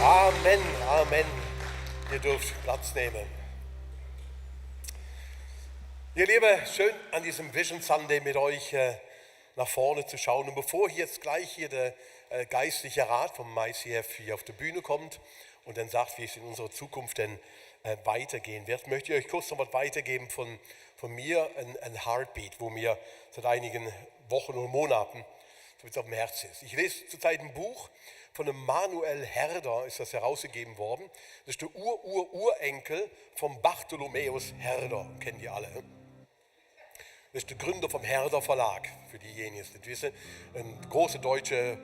Amen, Amen. Ihr dürft Platz nehmen. Ihr Lieben, schön an diesem Vision Sunday mit euch nach vorne zu schauen. Und bevor jetzt gleich hier der geistliche Rat vom ICF hier auf die Bühne kommt und dann sagt, wie es in unserer Zukunft denn weitergehen wird, möchte ich euch kurz noch was weitergeben von mir, ein Heartbeat, wo mir seit einigen Wochen und Monaten so jetzt auf dem Herz ist. Ich lese zurzeit ein Buch von einem Manuel Herder, ist das herausgegeben worden. Das ist der Urenkel von Bartholomäus Herder, kennen die alle. Das ist der Gründer vom Herder Verlag, für diejenigen, die es nicht wissen. Ein großer deutscher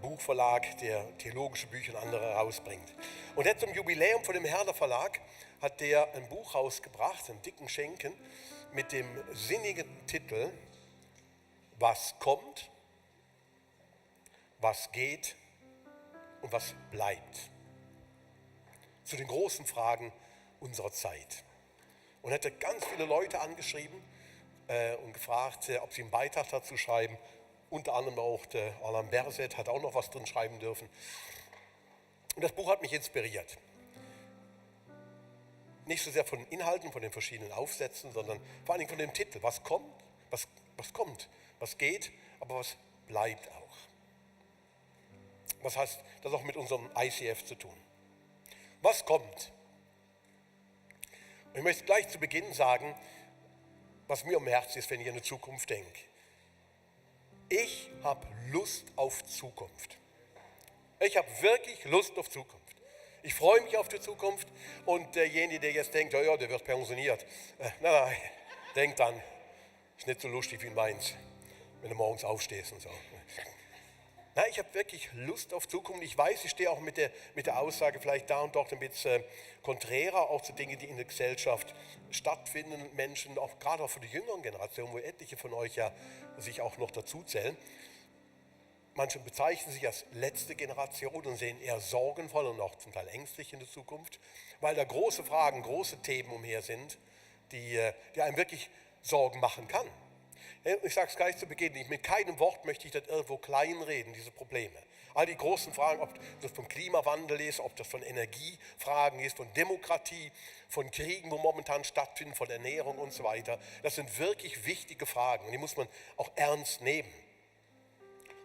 Buchverlag, der theologische Bücher und andere herausbringt. Und jetzt zum Jubiläum von dem Herder Verlag hat der ein Buch rausgebracht, einen dicken Schenken, mit dem sinnigen Titel Was kommt, was geht und was bleibt. Zu den großen Fragen unserer Zeit. Und er hat ganz viele Leute angeschrieben und gefragt, ob sie einen Beitrag dazu schreiben. Unter anderem auch der Alain Berset hat auch noch was drin schreiben dürfen. Und das Buch hat mich inspiriert. Nicht so sehr von den Inhalten, von den verschiedenen Aufsätzen, sondern vor allem von dem Titel. Was kommt, was geht, aber was bleibt auch. Was heißt das auch mit unserem ICF zu tun? Was kommt? Und ich möchte gleich zu Beginn sagen, was mir am Herzen ist, wenn ich an die Zukunft denke. Ich habe Lust auf Zukunft. Ich habe wirklich Lust auf Zukunft. Ich freue mich auf die Zukunft und derjenige, der jetzt denkt, ja, der wird pensioniert. Nein, denkt dann, ist nicht so lustig wie meins, wenn du morgens aufstehst und so. Nein, ich habe wirklich Lust auf Zukunft. Ich weiß, ich stehe auch mit der Aussage vielleicht da und dort ein bisschen konträrer, auch zu Dingen, die in der Gesellschaft stattfinden. Menschen, auch gerade auch für die jüngeren Generationen, wo etliche von euch ja sich auch noch dazu zählen. Manche bezeichnen sich als letzte Generation und sehen eher sorgenvoll und auch zum Teil ängstlich in der Zukunft, weil da große Fragen, große Themen umher sind, die einem wirklich Sorgen machen kann. Ich sage es gleich zu Beginn, mit keinem Wort möchte ich das irgendwo kleinreden, diese Probleme. All die großen Fragen, ob das vom Klimawandel ist, ob das von Energiefragen ist, von Demokratie, von Kriegen, wo momentan stattfinden, von Ernährung und so weiter, das sind wirklich wichtige Fragen und die muss man auch ernst nehmen.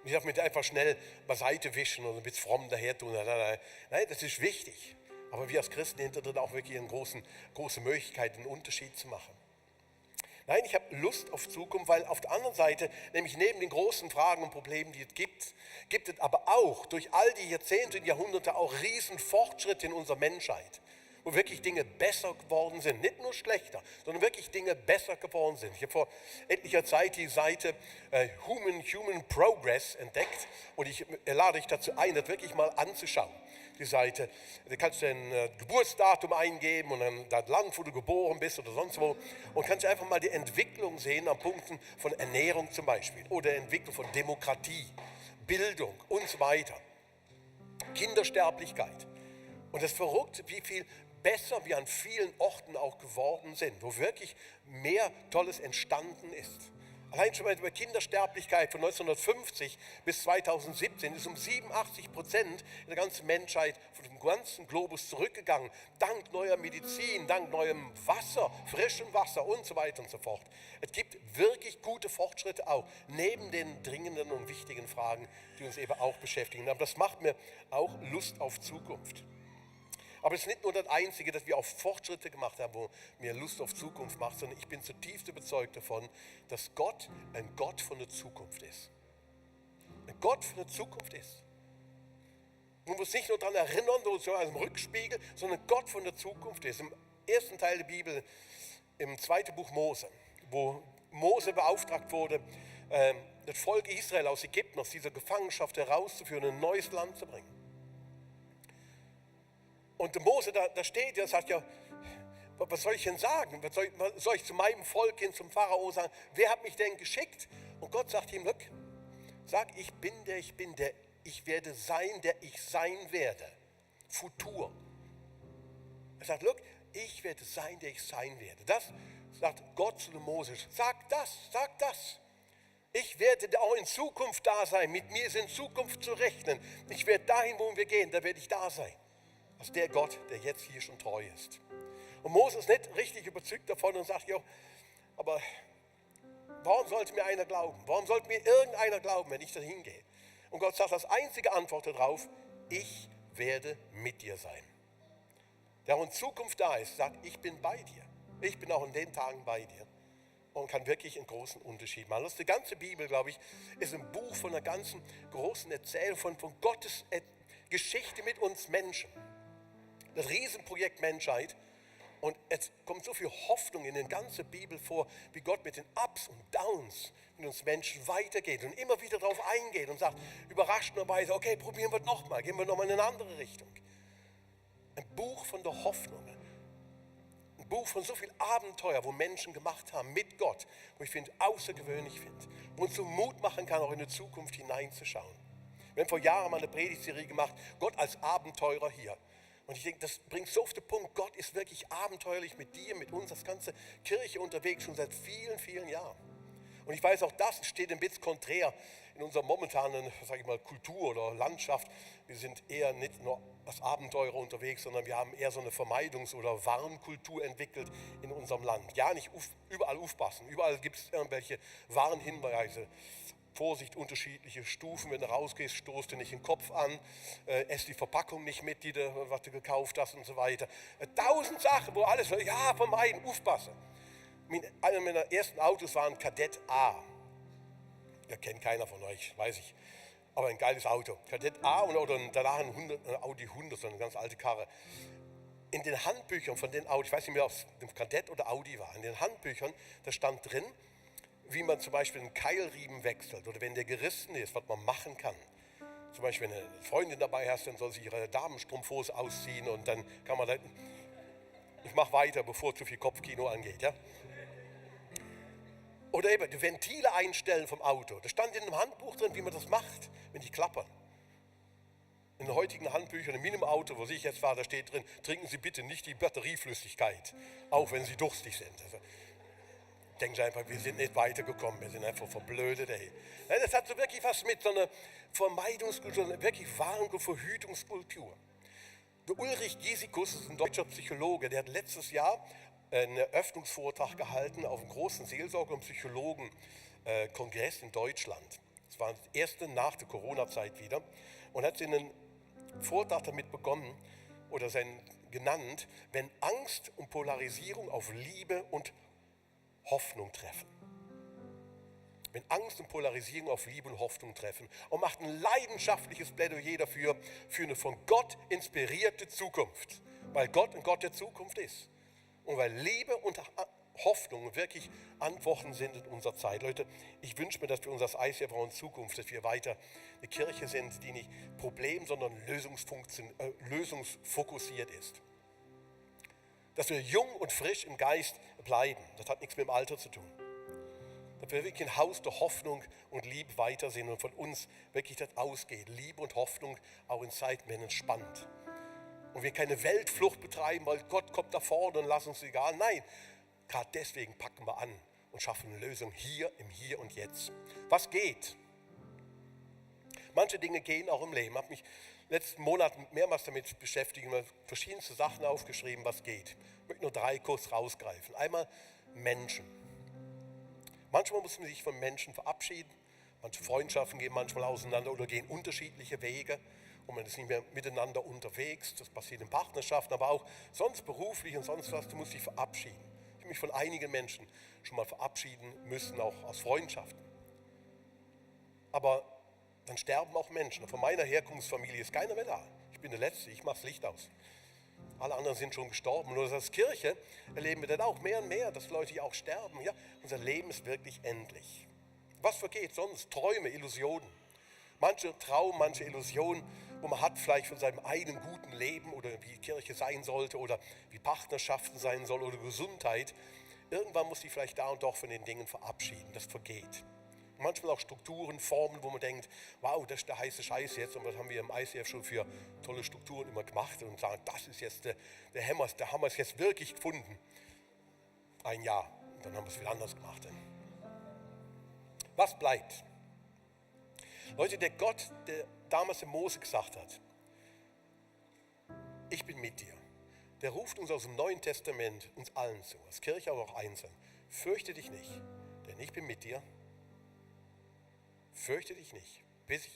Und ich darf mir einfach schnell beiseite wischen und ein bisschen fromm daher tun. Nein, das ist wichtig. Aber wir als Christen hinter drin auch wirklich eine große Möglichkeit, einen Unterschied zu machen. Nein, ich habe Lust auf Zukunft, weil auf der anderen Seite, nämlich neben den großen Fragen und Problemen, die es gibt es aber auch durch all die Jahrzehnte und Jahrhunderte auch riesen Fortschritte in unserer Menschheit, wo wirklich Dinge besser geworden sind. Nicht nur schlechter, sondern wirklich Dinge besser geworden sind. Ich habe vor etlicher Zeit die Seite Human Progress entdeckt und ich lade dich dazu ein, das wirklich mal anzuschauen. Die Seite, da kannst du ein Geburtsdatum eingeben und dann das Land, wo du geboren bist oder sonst wo und kannst einfach mal die Entwicklung sehen an Punkten von Ernährung zum Beispiel oder Entwicklung von Demokratie, Bildung und so weiter. Kindersterblichkeit. Und das ist verrückt, wie viel besser wir an vielen Orten auch geworden sind, wo wirklich mehr Tolles entstanden ist. Allein schon bei der Kindersterblichkeit von 1950 bis 2017 ist um 87% in der ganzen Menschheit, von dem ganzen Globus zurückgegangen, dank neuer Medizin, dank neuem Wasser, frischem Wasser und so weiter und so fort. Es gibt wirklich gute Fortschritte auch, neben den dringenden und wichtigen Fragen, die uns eben auch beschäftigen. Aber das macht mir auch Lust auf Zukunft. Aber es ist nicht nur das Einzige, dass wir auch Fortschritte gemacht haben, wo mir Lust auf Zukunft macht, sondern ich bin zutiefst überzeugt davon, dass Gott ein Gott von der Zukunft ist. Ein Gott von der Zukunft ist. Man muss nicht nur daran erinnern, so als im Rückspiegel, sondern Gott von der Zukunft ist. Im ersten Teil der Bibel, im zweiten Buch Mose, wo Mose beauftragt wurde, das Volk Israel aus Ägypten, aus dieser Gefangenschaft herauszuführen, in ein neues Land zu bringen. Und der Mose, da steht ja, sagt ja, was soll ich denn sagen? Was soll ich zu meinem Volk hin, zum Pharao sagen? Wer hat mich denn geschickt? Und Gott sagt ihm, sag, ich bin der, ich werde sein, der ich sein werde. Futur. Er sagt, ich werde sein, der ich sein werde. Das sagt Gott zu dem Mose. Sag das. Ich werde auch in Zukunft da sein. Mit mir ist in Zukunft zu rechnen. Ich werde dahin, wo wir gehen, da werde ich da sein. als der Gott, der jetzt hier schon treu ist. Und Mose ist nicht richtig überzeugt davon und sagt, jo, aber warum sollte mir einer glauben? Warum sollte mir irgendeiner glauben, wenn ich da hingehe? Und Gott sagt, als einzige Antwort darauf, ich werde mit dir sein. Der auch in Zukunft da ist, sagt, ich bin bei dir. Ich bin auch in den Tagen bei dir. Und kann wirklich einen großen Unterschied machen. Die ganze Bibel, glaube ich, ist ein Buch von einer ganzen großen Erzählung von Gottes Geschichte mit uns Menschen. Das Riesenprojekt Menschheit. Und es kommt so viel Hoffnung in der ganzen Bibel vor, wie Gott mit den Ups und Downs mit uns Menschen weitergeht und immer wieder darauf eingeht und sagt, überraschenderweise, okay, probieren wir nochmal, gehen wir nochmal in eine andere Richtung. Ein Buch von der Hoffnung. Ein Buch von so viel Abenteuer, wo Menschen gemacht haben mit Gott, wo ich finde, außergewöhnlich finde, wo uns so Mut machen kann, auch in die Zukunft hineinzuschauen. Wir haben vor Jahren mal eine Predigtserie gemacht, Gott als Abenteurer hier. Und ich denke, das bringt so auf den Punkt, Gott ist wirklich abenteuerlich mit dir, mit uns, das ganze Kirche unterwegs, schon seit vielen, vielen Jahren. Und ich weiß, auch das steht ein bisschen konträr in unserer momentanen, sage ich mal, Kultur oder Landschaft. Wir sind eher nicht nur als Abenteurer unterwegs, sondern wir haben eher so eine Vermeidungs- oder Warnkultur entwickelt in unserem Land. Ja, nicht überall aufpassen, überall gibt es irgendwelche Warnhinweise. Vorsicht, unterschiedliche Stufen, wenn du rausgehst, stoßt du nicht den Kopf an, ess die Verpackung nicht mit, was du gekauft hast und so weiter. 1000 Sachen, wo alles, ja, vermeiden, aufpassen. Einer meiner ersten Autos war ein Kadett A. Ja, kennt keiner von euch, weiß ich. Aber ein geiles Auto. Kadett A oder danach ein Audi 100, so eine ganz alte Karre. In den Handbüchern von den Autos, ich weiß nicht mehr, ob es ein Kadett oder Audi war, in den Handbüchern, da stand drin, wie man zum Beispiel einen Keilriemen wechselt oder wenn der gerissen ist, was man machen kann. Zum Beispiel, wenn du eine Freundin dabei hast, dann soll sie ihre Damenstrumpfhose ausziehen und dann kann man dann, ich mache weiter, bevor zu viel Kopfkino angeht. Ja? Oder eben die Ventile einstellen vom Auto. Da stand in einem Handbuch drin, wie man das macht, wenn die klappern. In den heutigen Handbüchern, in meinem Auto, wo ich jetzt war, da steht drin, trinken Sie bitte nicht die Batterieflüssigkeit, auch wenn Sie durstig sind. Also, denken Sie einfach, wir sind nicht weitergekommen, wir sind einfach verblödet. Ey. Das hat so wirklich was mit so einer Vermeidungskultur, wirklich Warnung- und Verhütungskultur. Der Ulrich Giesikus ist ein deutscher Psychologe, der hat letztes Jahr einen Eröffnungsvortrag gehalten auf einem großen Seelsorger- und Psychologen-Kongress in Deutschland. Das war das erste nach der Corona-Zeit wieder und hat einen Vortrag damit begonnen oder genannt, wenn Angst und Polarisierung auf Liebe und Hoffnung treffen. Wenn Angst und Polarisierung auf Liebe und Hoffnung treffen und macht ein leidenschaftliches Plädoyer dafür, für eine von Gott inspirierte Zukunft, weil Gott ein Gott der Zukunft ist und weil Liebe und Hoffnung wirklich Antworten sind in unserer Zeit. Leute, ich wünsche mir, dass wir uns als ICF auch in Zukunft, dass wir weiter eine Kirche sind, die nicht problem-, sondern lösungsfokussiert ist. Dass wir jung und frisch im Geist bleiben. Das hat nichts mit dem Alter zu tun. Dass wir wirklich ein Haus der Hoffnung und Liebe weiter sind und von uns wirklich das ausgeht. Liebe und Hoffnung auch in Zeiten, wenn es spannend. Und wir keine Weltflucht betreiben, weil Gott kommt da vorne und lass uns egal. Nein, gerade deswegen packen wir an und schaffen eine Lösung hier, im Hier und Jetzt. Was geht? Manche Dinge gehen auch im Leben. Ich habe mich letzten Monat mehrmals damit beschäftigt und verschiedenste Sachen aufgeschrieben, was geht. Ich möchte nur 3 kurz rausgreifen. Einmal Menschen. Manchmal muss man sich von Menschen verabschieden. Manche Freundschaften gehen manchmal auseinander oder gehen unterschiedliche Wege und man ist nicht mehr miteinander unterwegs. Das passiert in Partnerschaften, aber auch sonst beruflich und sonst was. Du musst dich verabschieden. Ich habe mich von einigen Menschen schon mal verabschieden müssen, auch aus Freundschaften. Aber dann sterben auch Menschen. Von meiner Herkunftsfamilie ist keiner mehr da. Ich bin der Letzte, ich mache das Licht aus. Alle anderen sind schon gestorben. Und als Kirche erleben wir dann auch mehr und mehr, dass Leute ja auch sterben. Ja, unser Leben ist wirklich endlich. Was vergeht sonst? Träume, Illusionen. Manche Traum, manche Illusionen, wo man hat vielleicht von seinem eigenen guten Leben oder wie Kirche sein sollte oder wie Partnerschaften sein soll oder Gesundheit. Irgendwann muss ich vielleicht da und doch von den Dingen verabschieden. Das vergeht. Manchmal auch Strukturen, Formen, wo man denkt, wow, das ist der heiße Scheiß jetzt und was haben wir im ICF schon für tolle Strukturen immer gemacht und sagen, das ist jetzt der Hammer, da haben wir es jetzt wirklich gefunden. Ein Jahr, und dann haben wir es wieder anders gemacht. Was bleibt? Leute, der Gott, der damals dem Mose gesagt hat, ich bin mit dir. Der ruft uns aus dem Neuen Testament, uns allen zu, als Kirche, aber auch einzeln. Fürchte dich nicht, denn ich bin mit dir. Fürchte dich nicht,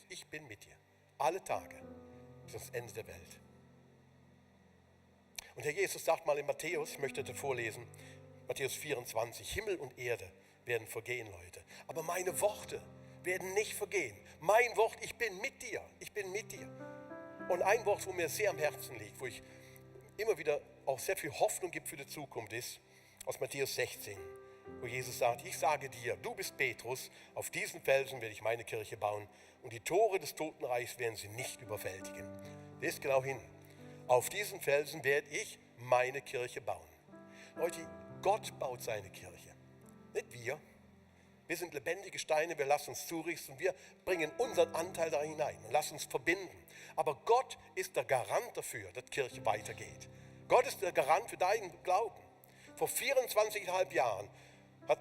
ich bin mit dir. Alle Tage bis ans Ende der Welt. Und Herr Jesus sagt mal in Matthäus, ich möchte das vorlesen, Matthäus 24, Himmel und Erde werden vergehen, Leute. Aber meine Worte werden nicht vergehen. Mein Wort, ich bin mit dir. Ich bin mit dir. Und ein Wort, wo mir sehr am Herzen liegt, wo ich immer wieder auch sehr viel Hoffnung gibt für die Zukunft, ist aus Matthäus 16, wo Jesus sagt, ich sage dir, du bist Petrus, auf diesen Felsen werde ich meine Kirche bauen und die Tore des Totenreichs werden sie nicht überwältigen. Lest genau hin. Auf diesen Felsen werde ich meine Kirche bauen. Leute, Gott baut seine Kirche, nicht wir. Wir sind lebendige Steine, wir lassen uns zurichten, wir bringen unseren Anteil da hinein und lassen uns verbinden. Aber Gott ist der Garant dafür, dass die Kirche weitergeht. Gott ist der Garant für deinen Glauben. Vor 24,5 Jahren hat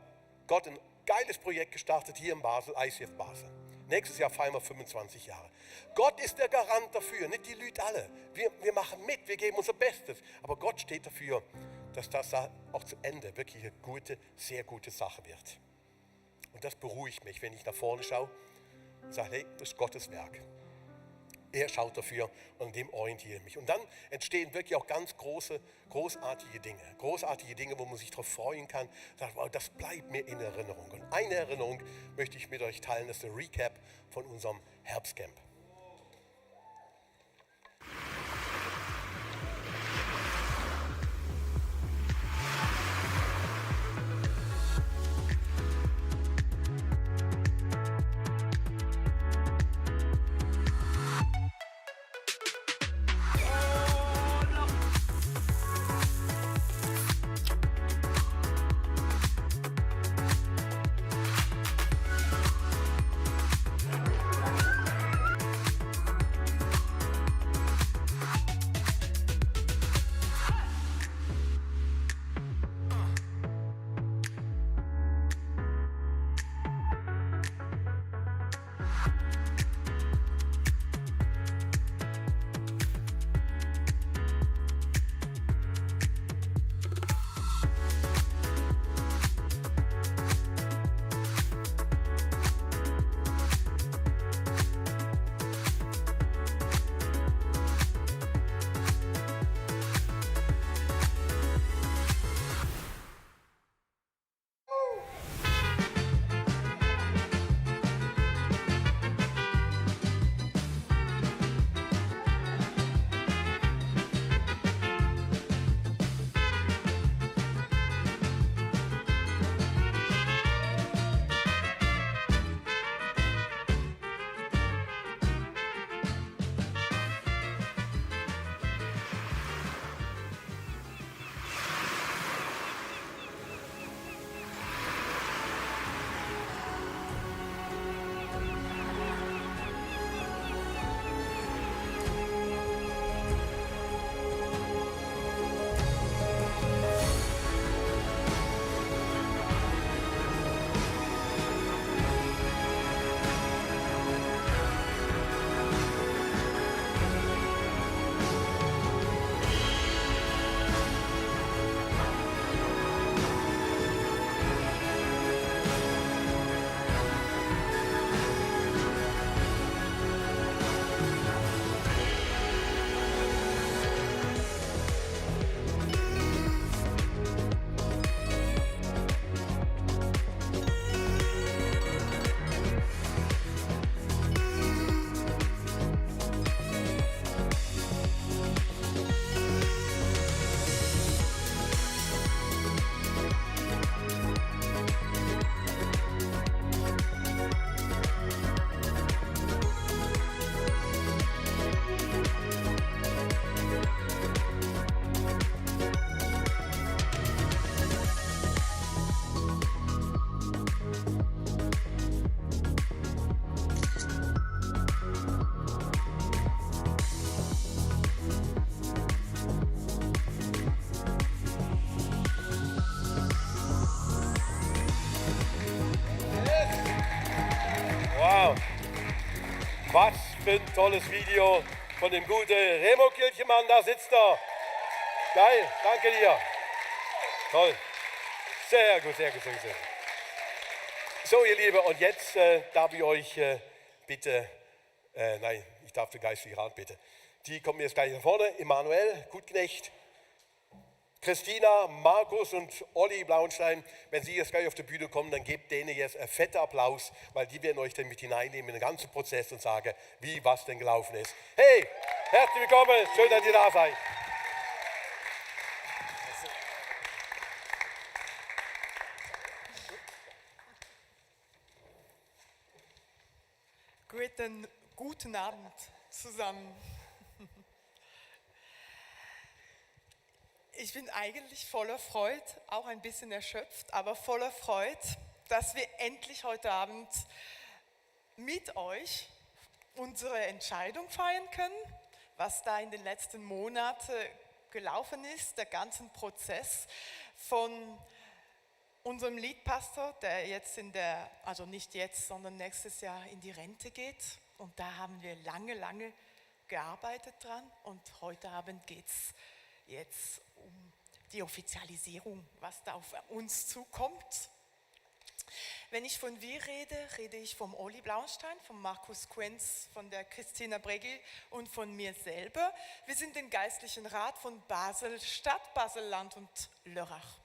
Gott ein geiles Projekt gestartet hier in Basel, ICF Basel. Nächstes Jahr feiern wir 25 Jahre. Gott ist der Garant dafür, nicht die Leute alle. Wir machen mit, wir geben unser Bestes. Aber Gott steht dafür, dass das auch zu Ende wirklich eine gute, sehr gute Sache wird. Und das beruhigt mich, wenn ich nach vorne schaue und sage, hey, das ist Gottes Werk. Er schaut dafür und an dem orientiere ich mich. Und dann entstehen wirklich auch ganz großartige Dinge, wo man sich darauf freuen kann. Sagt, wow, das bleibt mir in Erinnerung. Und eine Erinnerung möchte ich mit euch teilen, das ist der Recap von unserem Herbstcamp. Was für ein tolles Video von dem guten Remo Kirchemann, da sitzt er. Geil, danke dir. Toll. Sehr gut, sehr gut, sehr gut. So, ihr Lieben, und jetzt darf ich euch bitte, nein, ich darf den geistlichen Rat bitte. Die kommen jetzt gleich nach vorne. Emanuel Gutknecht, Christina, Markus und Olli Blauenstein, wenn Sie jetzt gleich auf die Bühne kommen, dann gebt denen jetzt einen fetten Applaus, weil die werden euch dann mit hineinnehmen in den ganzen Prozess und sagen, wie was denn gelaufen ist. Hey, herzlich willkommen, schön, dass ihr da seid. Guten Abend zusammen. Ich bin eigentlich voller Freude, auch ein bisschen erschöpft, aber voller Freude, dass wir endlich heute Abend mit euch unsere Entscheidung feiern können, was da in den letzten Monaten gelaufen ist, der ganze Prozess von unserem Leadpastor, der jetzt also nicht jetzt, sondern nächstes Jahr in die Rente geht. Und da haben wir lange gearbeitet dran. Und heute Abend geht es jetzt um die Offizialisierung, was da auf uns zukommt. Wenn ich von wir rede ich vom Olli Blauenstein, von Markus Quenz, von der Christina Breggi und von mir selber. Wir sind im geistlichen Rat von Basel-Stadt, Basel-Land und Lörrach.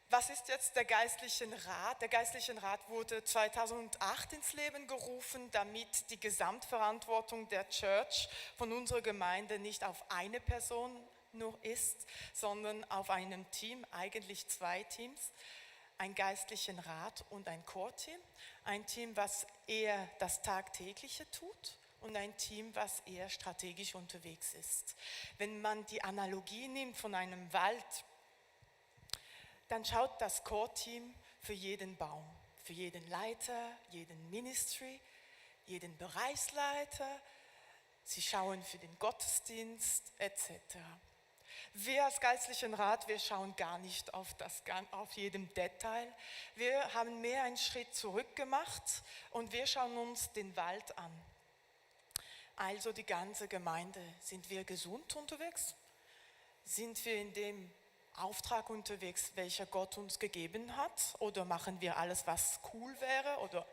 Was ist jetzt der geistliche Rat? Der geistliche Rat wurde 2008 ins Leben gerufen, damit die Gesamtverantwortung der Church von unserer Gemeinde nicht auf eine Person nur ist, sondern auf einem Team, eigentlich 2 Teams, einen geistlichen Rat und ein Core-Team. Ein Team, was eher das Tagtägliche tut und ein Team, was eher strategisch unterwegs ist. Wenn man die Analogie nimmt von einem Wald, dann schaut das Core-Team für jeden Baum, für jeden Leiter, jeden Ministry, jeden Bereichsleiter. Sie schauen für den Gottesdienst etc. Wir als geistlichen Rat, wir schauen gar nicht auf jedem Detail. Wir haben mehr einen Schritt zurück gemacht und wir schauen uns den Wald an. Also die ganze Gemeinde. Sind wir gesund unterwegs? Sind wir in dem Auftrag unterwegs, welcher Gott uns gegeben hat? Oder machen wir alles, was cool wäre oder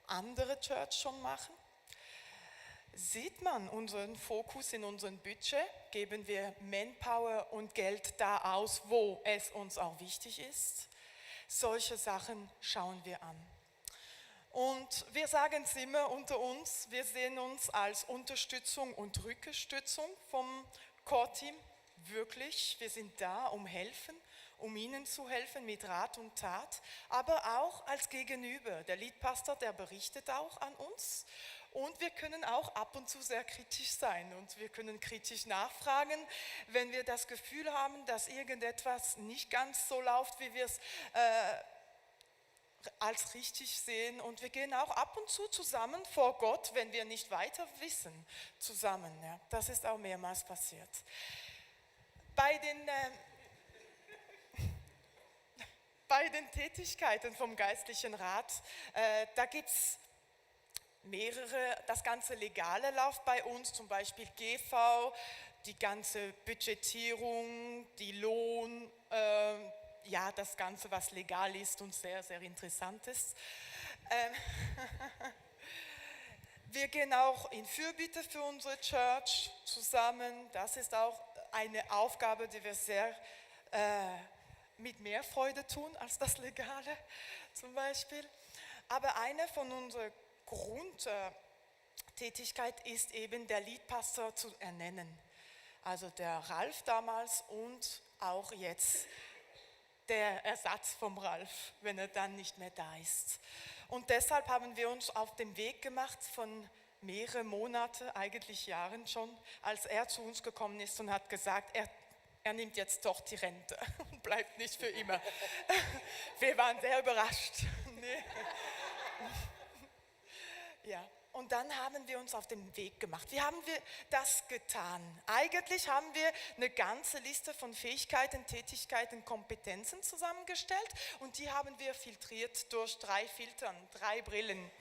andere Church schon machen? Sieht man unseren Fokus in unserem Budget? Geben wir Manpower und Geld da aus, wo es uns auch wichtig ist? Solche Sachen schauen wir an. Und wir sagen es immer unter uns, wir sehen uns als Unterstützung und Rückenstützung vom Core-Team. Wirklich, wir sind da, um Ihnen zu helfen mit Rat und Tat, aber auch als Gegenüber. Der Leadpastor, der berichtet auch an uns und wir können auch ab und zu sehr kritisch sein und wir können kritisch nachfragen, wenn wir das Gefühl haben, dass irgendetwas nicht ganz so läuft, wie wir es als richtig sehen, und wir gehen auch ab und zu zusammen vor Gott, wenn wir nicht weiter wissen, zusammen. Ja. Das ist auch mehrmals passiert. Bei den Tätigkeiten vom geistlichen Rat, da gibt es mehrere. Das ganze Legale läuft bei uns, zum Beispiel GV, die ganze Budgetierung, die Lohn, ja, das Ganze, was legal ist und sehr, sehr interessant ist. Wir gehen auch in Fürbitte für unsere Church zusammen. Das ist auch eine Aufgabe, die wir sehr mit mehr Freude tun als das Legale zum Beispiel. Aber eine von unserer Grundtätigkeit ist eben, der Leadpastor zu ernennen. Also der Ralf damals und auch jetzt der Ersatz vom Ralf, wenn er dann nicht mehr da ist. Und deshalb haben wir uns auf den Weg gemacht von mehrere Monate, eigentlich Jahren schon, als er zu uns gekommen ist und hat gesagt, er nimmt jetzt doch die Rente und bleibt nicht für immer. Wir waren sehr überrascht. Nee. Ja. Und dann haben wir uns auf den Weg gemacht. Wie haben wir das getan? Eigentlich haben wir eine ganze Liste von Fähigkeiten, Tätigkeiten, Kompetenzen zusammengestellt und die haben wir filtriert durch 3 Filtern, 3 Brillen.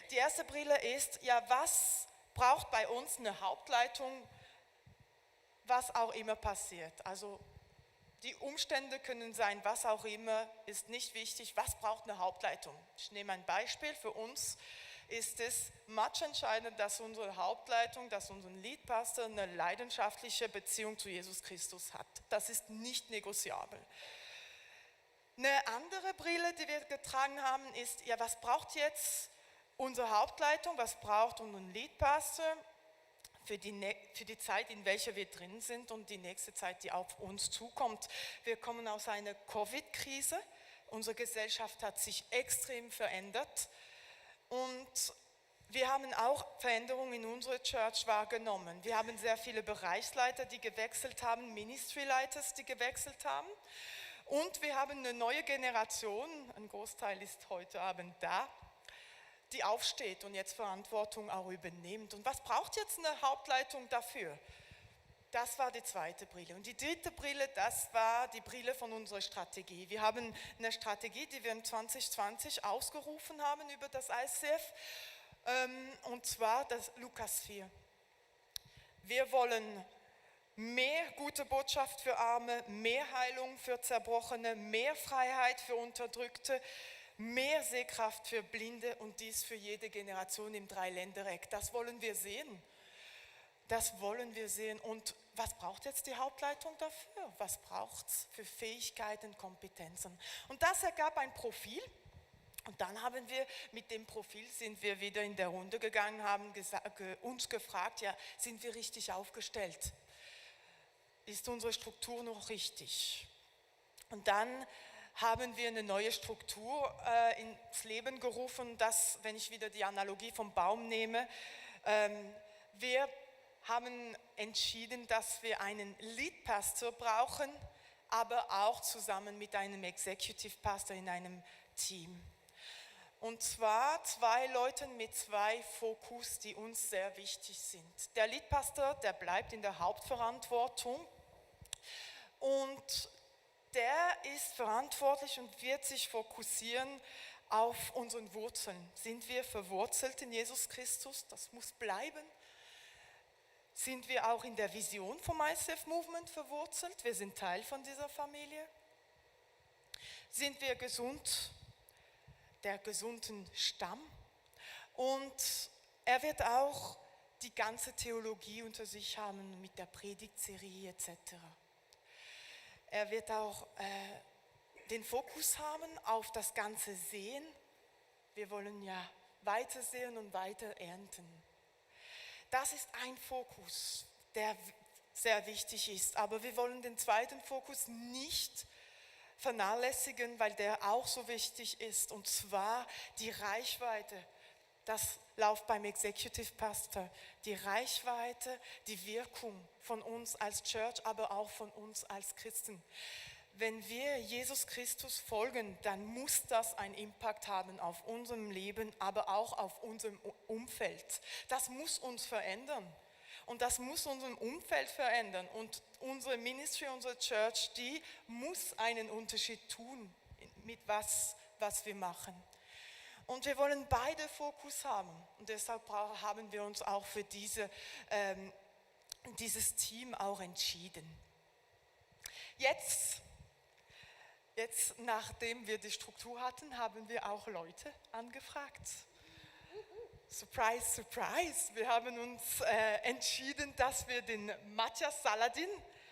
Die erste Brille ist, ja, was braucht bei uns eine Hauptleitung, was auch immer passiert. Also die Umstände können sein, was auch immer, ist nicht wichtig. Was braucht eine Hauptleitung? Ich nehme ein Beispiel. Für uns ist es much entscheidend, dass unsere Hauptleitung, dass unser Leadpastor eine leidenschaftliche Beziehung zu Jesus Christus hat. Das ist nicht negoziabel. Eine andere Brille, die wir getragen haben, ist, ja, was braucht jetzt unsere Hauptleitung, was braucht unser Leadpastor für die Zeit, in welcher wir drin sind und die nächste Zeit, die auf uns zukommt. Wir kommen aus einer Covid-Krise, unsere Gesellschaft hat sich extrem verändert und wir haben auch Veränderungen in unserer Church wahrgenommen. Wir haben sehr viele Bereichsleiter, die gewechselt haben, Ministry-Leiters, die gewechselt haben. Und wir haben eine neue Generation, ein Großteil ist heute Abend da, die aufsteht und jetzt Verantwortung auch übernimmt. Und was braucht jetzt eine Hauptleitung dafür? Das war die zweite Brille. Und die dritte Brille, das war die Brille von unserer Strategie. Wir haben eine Strategie, die wir in 2020 ausgerufen haben über das ICF, und zwar das Lukas 4. Wir wollen mehr gute Botschaft für Arme, mehr Heilung für Zerbrochene, mehr Freiheit für Unterdrückte, mehr Sehkraft für Blinde und dies für jede Generation im Dreiländereck. Das wollen wir sehen. Das wollen wir sehen. Und was braucht jetzt die Hauptleitung dafür? Was braucht es für Fähigkeiten, Kompetenzen? Und das ergab ein Profil. Und dann haben wir mit dem Profil sind wir wieder in der Runde gegangen, haben uns gefragt, ja, sind wir richtig aufgestellt? Ist unsere Struktur noch richtig? Und dann haben wir eine neue Struktur ins Leben gerufen, dass, wenn ich wieder die Analogie vom Baum nehme, wir haben entschieden, dass wir einen Lead Pastor brauchen, aber auch zusammen mit einem Executive Pastor in einem Team. Und zwar 2 Leute mit 2 Fokus, die uns sehr wichtig sind. Der Lead Pastor, der bleibt in der Hauptverantwortung und der ist verantwortlich und wird sich fokussieren auf unseren Wurzeln. Sind wir verwurzelt in Jesus Christus? Das muss bleiben. Sind wir auch in der Vision vom ICF Movement verwurzelt? Wir sind Teil von dieser Familie. Sind wir gesund? Der gesunden Stamm. Und er wird auch die ganze Theologie unter sich haben mit der Predigtserie etc. Er wird auch den Fokus haben auf das ganze Sehen. Wir wollen ja weiter sehen und weiter ernten. Das ist ein Fokus, der sehr wichtig ist. Aber wir wollen den zweiten Fokus nicht vernachlässigen, weil der auch so wichtig ist, und zwar die Reichweite. Das läuft beim Executive Pastor. Die Reichweite, die Wirkung von uns als Church, aber auch von uns als Christen. Wenn wir Jesus Christus folgen, dann muss das einen Impact haben auf unserem Leben, aber auch auf unserem Umfeld. Das muss uns verändern. Und das muss unser Umfeld verändern. Und unsere Ministry, unsere Church, die muss einen Unterschied tun mit was wir machen. Und wir wollen beide Fokus haben. Und deshalb haben wir uns auch für dieses Team auch entschieden. Jetzt, nachdem wir die Struktur hatten, haben wir auch Leute angefragt. Surprise, surprise. Wir haben uns entschieden, dass wir den Matthias Saladin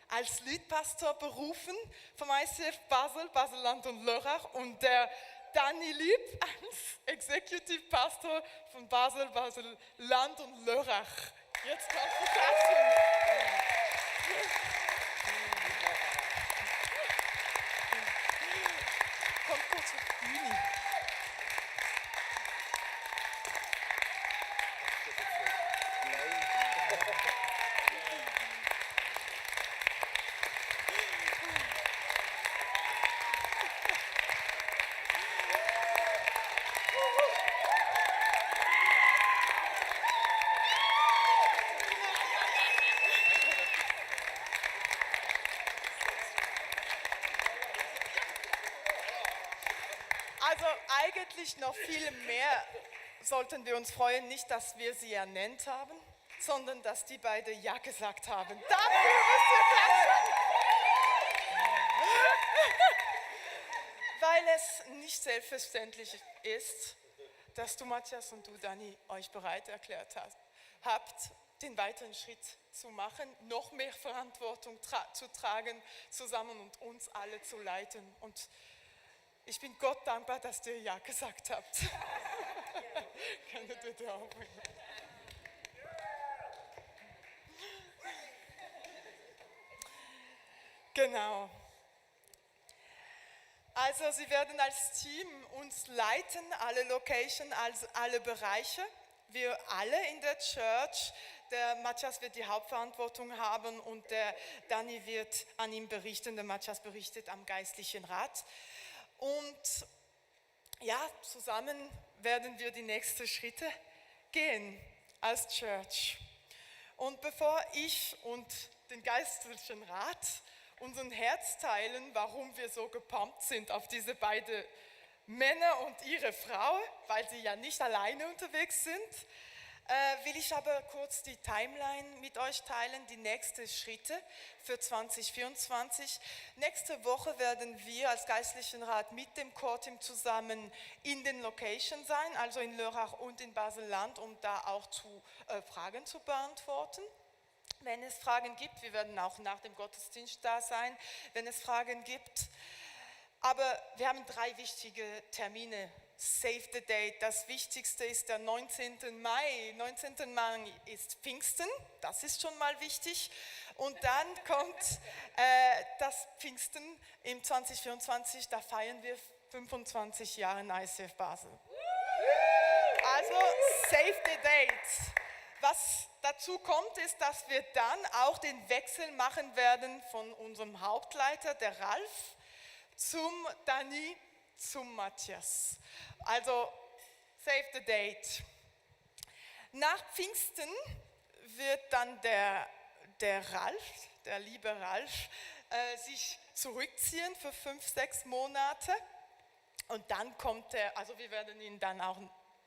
als Leadpastor berufen vom ICF Basel, Baselland und Lörrach, und der Dani Lieb als Executive Pastor von Basel, Baselland und Lörrach. Jetzt kannst du klatschen. Komm kurz auf die Bühne. Also eigentlich noch viel mehr sollten wir uns freuen, nicht, dass wir sie ernannt haben, sondern dass die beiden Ja gesagt haben. Dafür müsst ihr klatschen. Weil es nicht selbstverständlich ist, dass du, Matthias, und du, Dani, euch bereit erklärt habt, den weiteren Schritt zu machen, noch mehr Verantwortung zu tragen, zusammen und uns alle zu leiten. Und ich bin Gott dankbar, dass ihr Ja gesagt habt. Könnt ihr bitte aufbringen? Genau. Also sie werden als Team uns leiten, alle Location, also alle Bereiche. Wir alle in der Church. Der Matthias wird die Hauptverantwortung haben und der Dani wird an ihm berichten. Der Matthias berichtet am Geistlichen Rat. Und ja, zusammen werden wir die nächsten Schritte gehen als Church. Und bevor ich und den Geistlichen Rat unseren Herz teilen, warum wir so gepumpt sind auf diese beiden Männer und ihre Frau, weil sie ja nicht alleine unterwegs sind, will ich aber kurz die Timeline mit euch teilen, die nächsten Schritte für 2024. Nächste Woche werden wir als Geistlichen Rat mit dem Core-Team zusammen in den Locations sein, also in Lörrach und in Basel-Land, um da auch Fragen zu beantworten. Wenn es Fragen gibt, wir werden auch nach dem Gottesdienst da sein, wenn es Fragen gibt. Aber wir haben 3 wichtige Termine. Save the date. Das Wichtigste ist der 19. Mai. 19. Mai ist Pfingsten, das ist schon mal wichtig. Und dann kommt das Pfingsten im 2024, da feiern wir 25 Jahre ICF Basel. Also save the date. Was dazu kommt, ist, dass wir dann auch den Wechsel machen werden von unserem Hauptleiter, der Ralf, zum Dani, zum Matthias. Also, save the date. Nach Pfingsten wird dann der Ralf, der liebe Ralf, sich zurückziehen für 5-6 Monate. Und dann kommt er, also wir werden ihn dann auch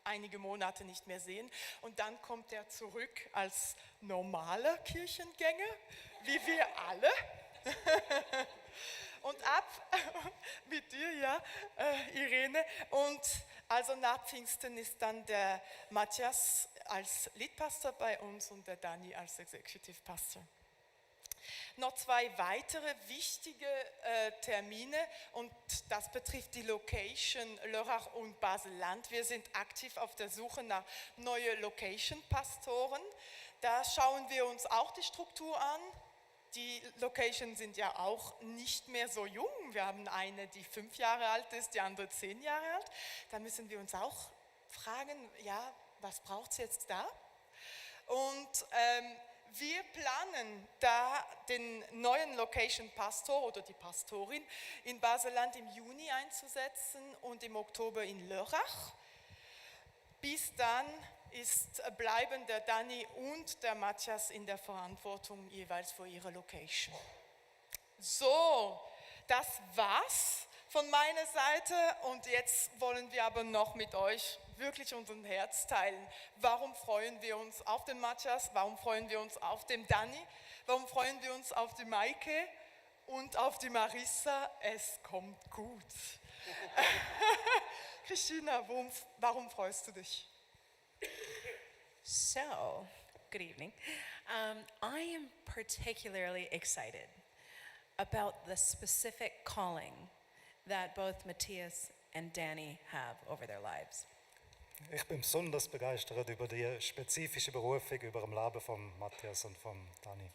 einige Monate nicht mehr sehen. Und dann kommt er zurück als normaler Kirchengänger, wie wir alle. Und ab mit dir, ja, Irene. Und also nach Pfingsten ist dann der Matthias als Leadpastor bei uns und der Dani als Executive Pastor. Noch 2 weitere wichtige Termine und das betrifft die Location Lörrach und Basel-Land. Wir sind aktiv auf der Suche nach neuen Location-Pastoren. Da schauen wir uns auch die Struktur an. Die Locations sind ja auch nicht mehr so jung. Wir haben eine, die 5 Jahre alt ist, die andere 10 Jahre alt. Da müssen wir uns auch fragen, ja, was braucht es jetzt da? Und wir planen da den neuen Location-Pastor oder die Pastorin in Basel-Land im Juni einzusetzen und im Oktober in Lörrach. Bis dann bleiben der Dani und der Matthias in der Verantwortung jeweils für ihre Location. So, das war's von meiner Seite und jetzt wollen wir aber noch mit euch wirklich unseren Herz teilen. Warum freuen wir uns auf den Matthias? Warum freuen wir uns auf den Dani? Warum freuen wir uns auf die Maike und auf die Marissa? Es kommt gut. Christina, warum freust du dich? So, good evening. I am particularly excited about the specific calling that both Matthias and Danny have over their lives. Ich bin besonders begeistert über die spezifische Berufung über dem Leben von Matthias und von Dani.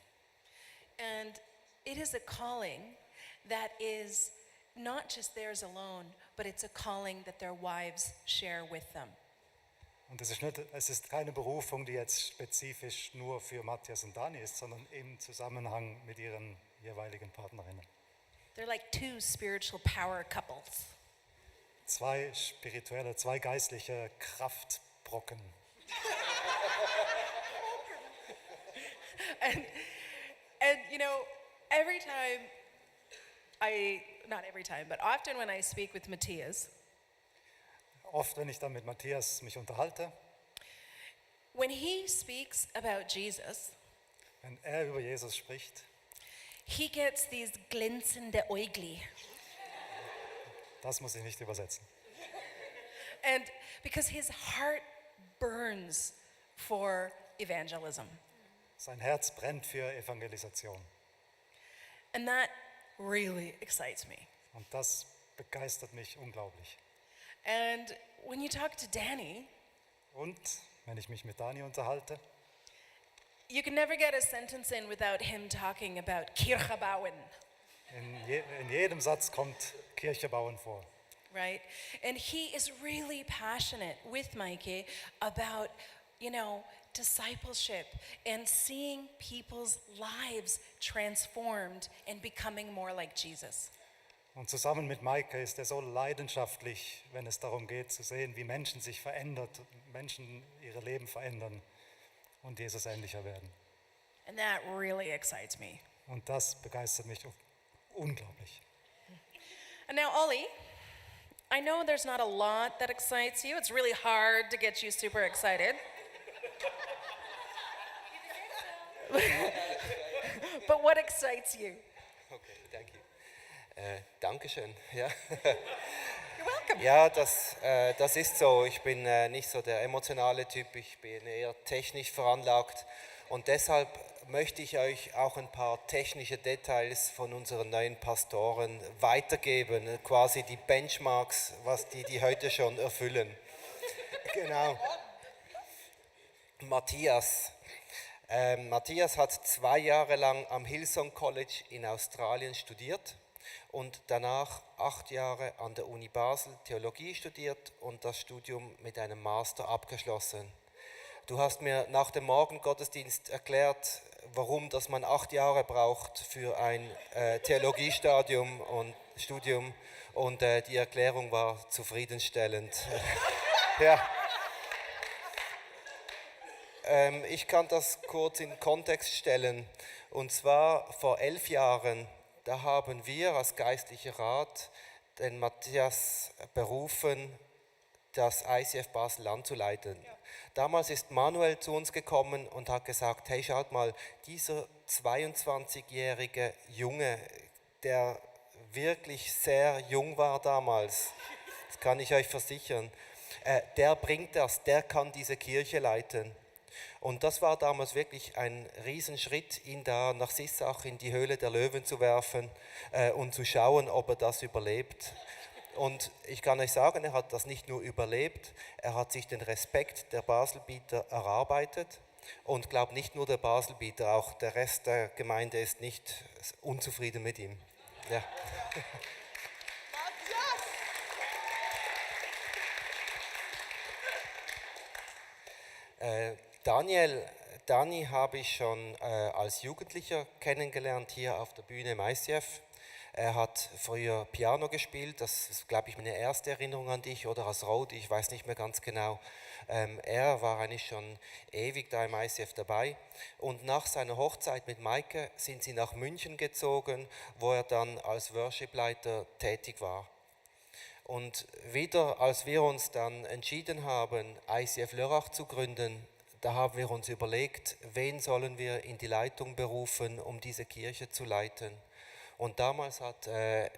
And it is a calling that is not just theirs alone, but it's a calling that their wives share with them. Und es ist keine Berufung, die jetzt spezifisch nur für Matthias und Dani ist, sondern im Zusammenhang mit ihren jeweiligen Partnerinnen. They're like 2 spiritual power couples. 2 geistliche Kraftbrocken. And you know, not every time, but often when I speak with Matthias, Oft, wenn ich dann mit Matthias mich unterhalte, when he speaks about Jesus, Wenn er über Jesus spricht, he gets these glänzende Äugli. das muss ich nicht übersetzen. And because his heart burns for evangelism. Sein Herz brennt für Evangelisation. And that really excites me. Und das begeistert mich unglaublich. And when you talk to Danny, Und wenn ich mich mit Dani unterhalte, you can never get a sentence in without him talking about Kirche bauen, in jedem Satz kommt Kirche bauen vor. right? And he is really passionate with Mikey about, discipleship and seeing people's lives transformed and becoming more like Jesus. Und zusammen mit Maike ist er so leidenschaftlich, wenn es darum geht zu sehen, wie Menschen sich Menschen ihre Leben verändern und Jesus ähnlicher werden. And that really excites me. Und das begeistert mich unglaublich. And now, Ollie, I know there's not a lot that excites you. It's really hard to get you super excited. But what excites you? Okay, thank you. Dankeschön. Ja, You're welcome. ja das ist so. Ich bin nicht so der emotionale Typ, ich bin eher technisch veranlagt. Und deshalb möchte ich euch auch ein paar technische Details von unseren neuen Pastoren weitergeben. Quasi die Benchmarks, was die heute schon erfüllen. Genau. Matthias. Matthias hat 2 Jahre lang am Hillsong College in Australien studiert und danach 8 Jahre an der Uni Basel Theologie studiert und das Studium mit einem Master abgeschlossen. Du hast mir nach dem Morgengottesdienst erklärt, warum dass man 8 Jahre braucht für ein Theologiestudium und die Erklärung war zufriedenstellend. Ja. Ich kann das kurz in Kontext stellen. Und zwar vor 11 Jahren, da haben wir als geistlicher Rat den Matthias berufen, das ICF Basel anzuleiten. Damals ist Manuel zu uns gekommen und hat gesagt, hey, schaut mal, dieser 22-jährige Junge, der wirklich sehr jung war damals, das kann ich euch versichern, der bringt das, der kann diese Kirche leiten. Und das war damals wirklich ein Riesenschritt, ihn da nach Sissach in die Höhle der Löwen zu werfen und zu schauen, ob er das überlebt. Und ich kann euch sagen, er hat das nicht nur überlebt, er hat sich den Respekt der Baselbieter erarbeitet und glaubt nicht nur der Baselbieter, auch der Rest der Gemeinde ist nicht unzufrieden mit ihm. Ja. Dani habe ich schon als Jugendlicher kennengelernt hier auf der Bühne im ICF. Er hat früher Piano gespielt, das ist, glaube ich, meine erste Erinnerung an dich, oder als Road, ich weiß nicht mehr ganz genau. Er war eigentlich schon ewig da im ICF dabei. Und nach seiner Hochzeit mit Maike sind sie nach München gezogen, wo er dann als Worshipleiter tätig war. Und wieder, als wir uns dann entschieden haben, ICF Lörrach zu gründen, da haben wir uns überlegt, wen sollen wir in die Leitung berufen, um diese Kirche zu leiten. Und damals hat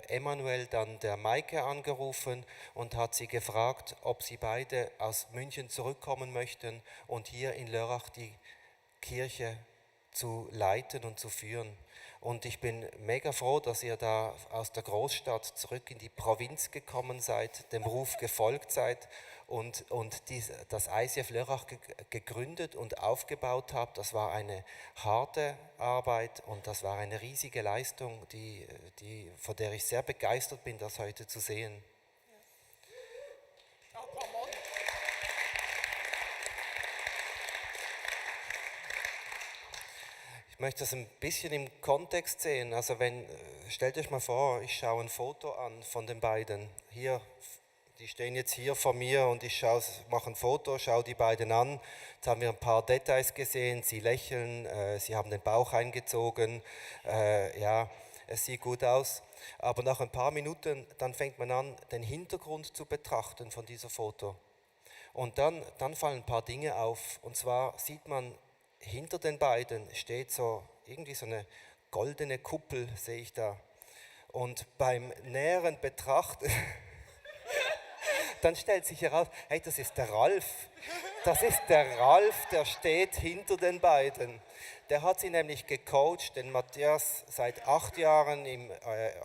Emanuel dann der Maike angerufen und hat sie gefragt, ob sie beide aus München zurückkommen möchten und hier in Lörrach die Kirche zu leiten und zu führen. Und ich bin mega froh, dass ihr da aus der Großstadt zurück in die Provinz gekommen seid, dem Ruf gefolgt seid und das ICF Lörrach gegründet und aufgebaut habt. Das war eine harte Arbeit und das war eine riesige Leistung, von der ich sehr begeistert bin, das heute zu sehen. Ich möchte das ein bisschen im Kontext sehen. Also stellt euch mal vor, ich schaue ein Foto an von den beiden. Hier, die stehen jetzt hier vor mir und ich mache ein Foto, schaue die beiden an. Jetzt haben wir ein paar Details gesehen. Sie lächeln, sie haben den Bauch eingezogen. Ja, es sieht gut aus. Aber nach ein paar Minuten, dann fängt man an, den Hintergrund zu betrachten von dieser Foto. Und dann fallen ein paar Dinge auf. Und zwar sieht man, hinter den beiden steht so irgendwie so eine goldene Kuppel, sehe ich da. Und beim näheren Betrachten, dann stellt sich heraus, hey, das ist der Ralf. Das ist der Ralf, der steht hinter den beiden. Der hat sie nämlich gecoacht, den Matthias seit 8 Jahren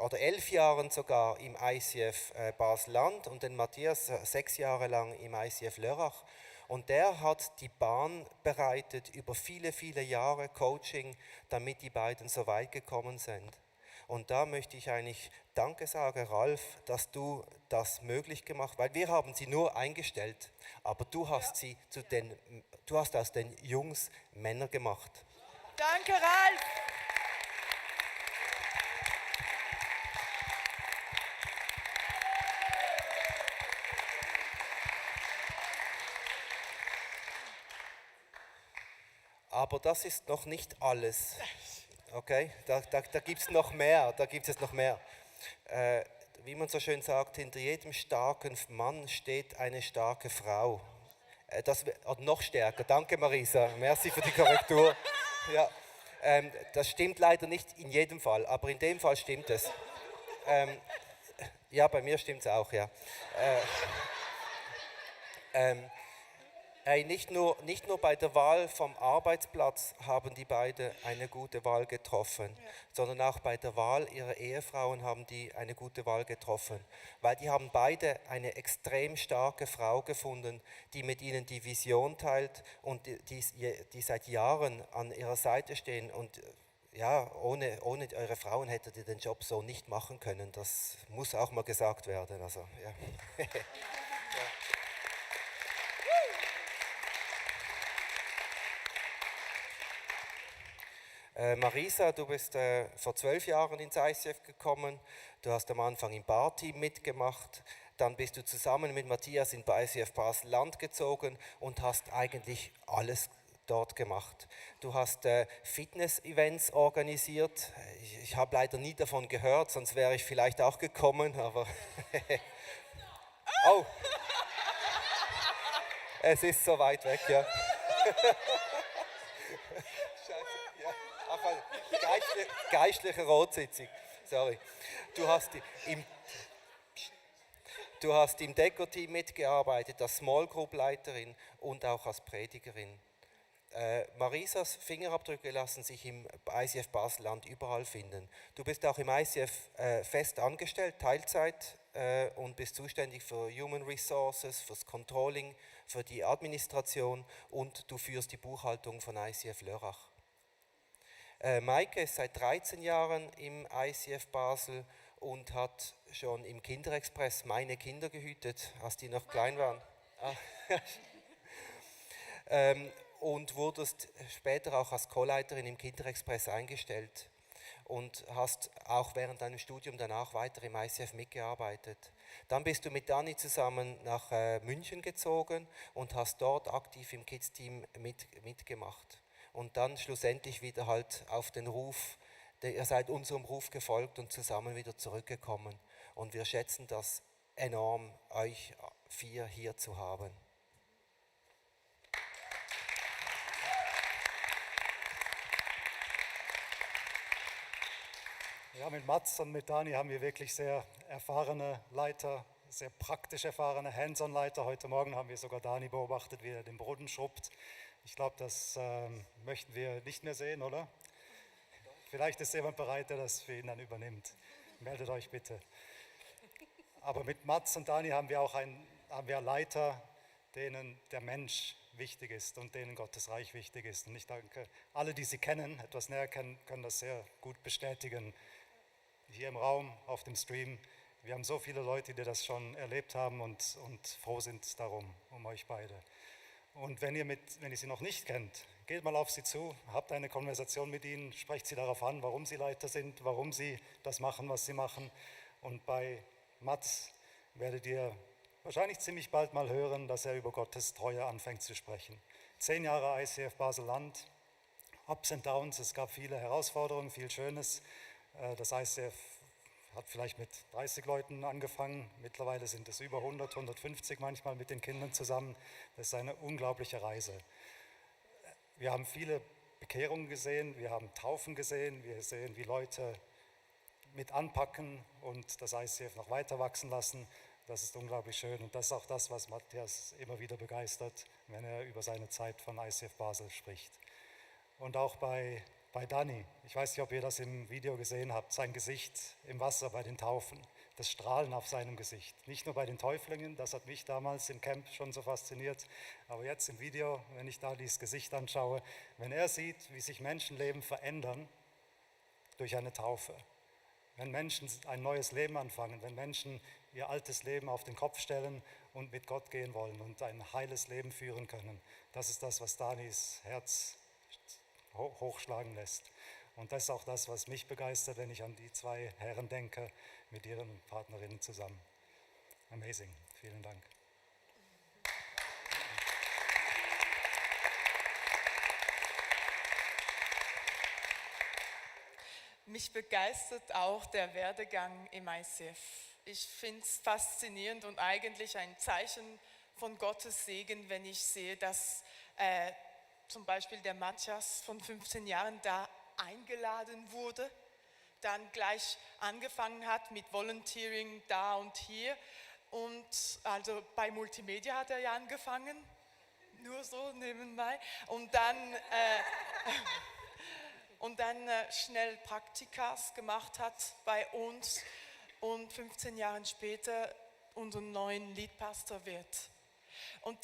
oder 11 Jahren sogar im ICF Basel-Land und den Matthias 6 Jahre lang im ICF Lörrach. Und der hat die Bahn bereitet über viele, viele Jahre Coaching, damit die beiden so weit gekommen sind. Und da möchte ich eigentlich Danke sagen, Ralf, dass du das möglich gemacht hast, weil wir haben sie nur eingestellt, aber du hast du hast aus den Jungs Männer gemacht. Danke, Ralf. Aber das ist noch nicht alles. Okay, da gibt es noch mehr, wie man so schön sagt, hinter jedem starken Mann steht eine starke Frau. Noch stärker, danke Marisa, merci für die Korrektur. Ja, das stimmt leider nicht in jedem Fall, aber in dem Fall stimmt es. Ja, bei mir stimmt es auch, ja. Nicht nur bei der Wahl vom Arbeitsplatz haben die beiden eine gute Wahl getroffen, sondern auch bei der Wahl ihrer Ehefrauen haben die eine gute Wahl getroffen. Weil die haben beide eine extrem starke Frau gefunden, die mit ihnen die Vision teilt und die seit Jahren an ihrer Seite stehen. Und ja, ohne eure Frauen hättet ihr den Job so nicht machen können. Das muss auch mal gesagt werden. Also, ja. Marisa, du bist vor 12 Jahren ins ICF gekommen. Du hast am Anfang im Barteam mitgemacht. Dann bist du zusammen mit Matthias in ICF Basel-Land gezogen und hast eigentlich alles dort gemacht. Du hast Fitness-Events organisiert. Ich habe leider nie davon gehört, sonst wäre ich vielleicht auch gekommen, aber oh, es ist so weit weg, ja. Geistliche Rotsitzung, sorry. Du hast im Deko-Team mitgearbeitet, als Small Group Leiterin und auch als Predigerin. Marisas Fingerabdrücke lassen sich im ICF Basel-Land überall finden. Du bist auch im ICF fest angestellt, Teilzeit, und bist zuständig für Human Resources, fürs Controlling, für die Administration und du führst die Buchhaltung von ICF Lörrach. Maike ist seit 13 Jahren im ICF Basel und hat schon im Kinderexpress meine Kinder gehütet, als die noch klein waren. Und wurdest später auch als Co-Leiterin im Kinderexpress eingestellt und hast auch während deinem Studium danach weiter im ICF mitgearbeitet. Dann bist du mit Dani zusammen nach München gezogen und hast dort aktiv im Kids-Team mitgemacht. Und dann schlussendlich wieder halt auf den Ruf, ihr seid unserem Ruf gefolgt und zusammen wieder zurückgekommen. Und wir schätzen das enorm, euch 4 hier zu haben. Ja, mit Mats und mit Dani haben wir wirklich sehr erfahrene Leiter, sehr praktisch erfahrene Hands-on-Leiter. Heute Morgen haben wir sogar Dani beobachtet, wie er den Boden schrubbt. Ich glaube, das möchten wir nicht mehr sehen, oder? Vielleicht ist jemand bereit, der das für ihn dann übernimmt. Meldet euch bitte. Aber mit Mats und Dani haben wir Leiter, denen der Mensch wichtig ist und denen Gottes Reich wichtig ist. Und ich denke, alle, die sie kennen, etwas näher kennen, können das sehr gut bestätigen. Hier im Raum, auf dem Stream. Wir haben so viele Leute, die das schon erlebt haben und froh sind darum, um euch beide. Und wenn ihr sie noch nicht kennt, geht mal auf sie zu, habt eine Konversation mit ihnen, sprecht sie darauf an, warum sie Leiter sind, warum sie das machen, was sie machen. Und bei Mats werdet ihr wahrscheinlich ziemlich bald mal hören, dass er über Gottes Treue anfängt zu sprechen. 10 Jahre ICF Basel-Land, Ups and Downs, es gab viele Herausforderungen, viel Schönes. Das ICF hat vielleicht mit 30 Leuten angefangen. Mittlerweile sind es über 100, 150 manchmal mit den Kindern zusammen. Das ist eine unglaubliche Reise. Wir haben viele Bekehrungen gesehen, wir haben Taufen gesehen, wir sehen, wie Leute mit anpacken und das ICF noch weiter wachsen lassen. Das ist unglaublich schön und das ist auch das, was Matthias immer wieder begeistert, wenn er über seine Zeit von ICF Basel spricht. Und auch bei Dani, ich weiß nicht, ob ihr das im Video gesehen habt, sein Gesicht im Wasser bei den Taufen, das Strahlen auf seinem Gesicht. Nicht nur bei den Täuflingen, das hat mich damals im Camp schon so fasziniert, aber jetzt im Video, wenn ich Danis Gesicht anschaue, wenn er sieht, wie sich Menschenleben verändern durch eine Taufe, wenn Menschen ein neues Leben anfangen, wenn Menschen ihr altes Leben auf den Kopf stellen und mit Gott gehen wollen und ein heiles Leben führen können, das ist das, was Danis Herz hochschlagen lässt. Und das ist auch das, was mich begeistert, wenn ich an die zwei Herren denke, mit ihren Partnerinnen zusammen. Amazing. Vielen Dank. Mich begeistert auch der Werdegang im ICF. Ich finde es faszinierend und eigentlich ein Zeichen von Gottes Segen, wenn ich sehe, dass zum Beispiel der Matthias von 15 Jahren da eingeladen wurde, dann gleich angefangen hat mit Volunteering da und hier und also bei Multimedia hat er ja angefangen, nur so nebenbei und dann schnell Praktikas gemacht hat bei uns und 15 Jahre später unseren neuen Leadpastor wird. Und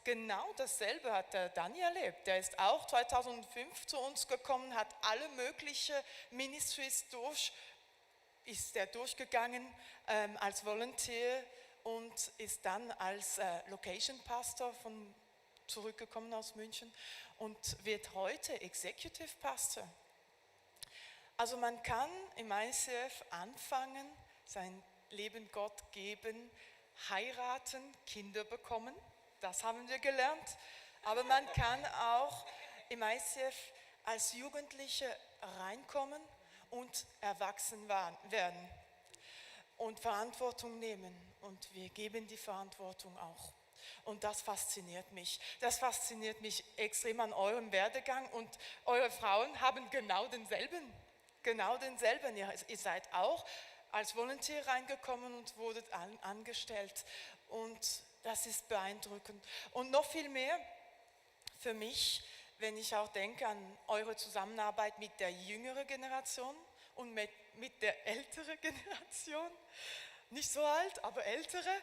genau dasselbe hat der Dani erlebt. Der ist auch 2005 zu uns gekommen, hat alle möglichen Ministries durchgegangen als Volunteer und ist dann als Location Pastor zurückgekommen aus München und wird heute Executive Pastor. Also man kann im ICF anfangen, sein Leben Gott geben, heiraten, Kinder bekommen, das haben wir gelernt, aber man kann auch im ICF als Jugendliche reinkommen und erwachsen werden und Verantwortung nehmen und wir geben die Verantwortung auch. Und das fasziniert mich. Das fasziniert mich extrem an eurem Werdegang und eure Frauen haben genau denselben. Ihr seid auch als Volunteer reingekommen und wurdet angestellt und das ist beeindruckend. Und noch viel mehr für mich, wenn ich auch denke an eure Zusammenarbeit mit der jüngeren Generation und mit der älteren Generation, nicht so alt, aber ältere,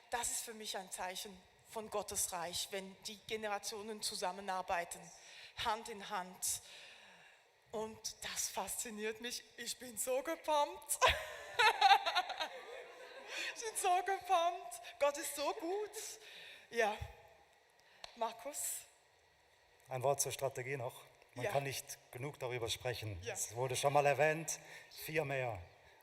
das ist für mich ein Zeichen von Gottes Reich, wenn die Generationen zusammenarbeiten, Hand in Hand. Und das fasziniert mich. Ich bin so gepumpt. Ich bin so gepumpt. Gott ist so gut. Ja, Markus? Ein Wort zur Strategie noch. Man Ja. kann nicht genug darüber sprechen. Ja. Es wurde schon mal erwähnt, 4 mehr.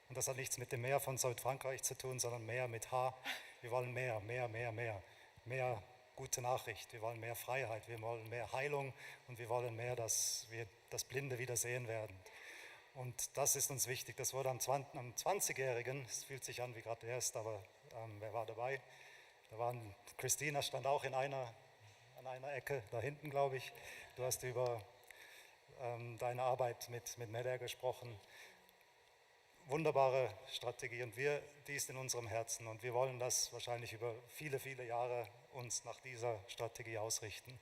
Und das hat nichts mit dem Meer von Südfrankreich zu tun, sondern mehr mit H. Wir wollen mehr. Mehr gute Nachricht. Wir wollen mehr Freiheit. Wir wollen mehr Heilung. Und wir wollen mehr, dass wir das Blinde wieder sehen werden. Und das ist uns wichtig. Das wurde am 20-Jährigen, es fühlt sich an wie gerade erst, aber wer war dabei? Christina stand auch an einer Ecke, da hinten glaube ich. Du hast über deine Arbeit mit Meller gesprochen. Wunderbare Strategie und die ist in unserem Herzen und wir wollen das wahrscheinlich über viele, viele Jahre uns nach dieser Strategie ausrichten.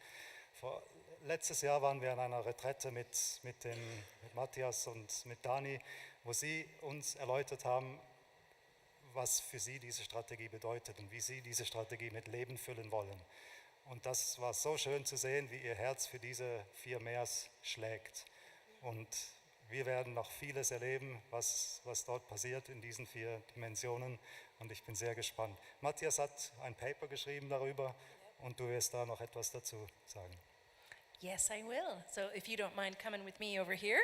Letztes Jahr waren wir an einer Retrette mit Matthias und mit Dani, wo sie uns erläutert haben, was für sie diese Strategie bedeutet und wie sie diese Strategie mit Leben füllen wollen. Und das war so schön zu sehen, wie ihr Herz für diese 4 Mehrs schlägt. Und wir werden noch vieles erleben, was dort passiert in diesen 4 Dimensionen. Und ich bin sehr gespannt. Matthias hat ein Paper geschrieben darüber und du wirst da noch etwas dazu sagen. Yes, I will. So if you don't mind coming with me over here.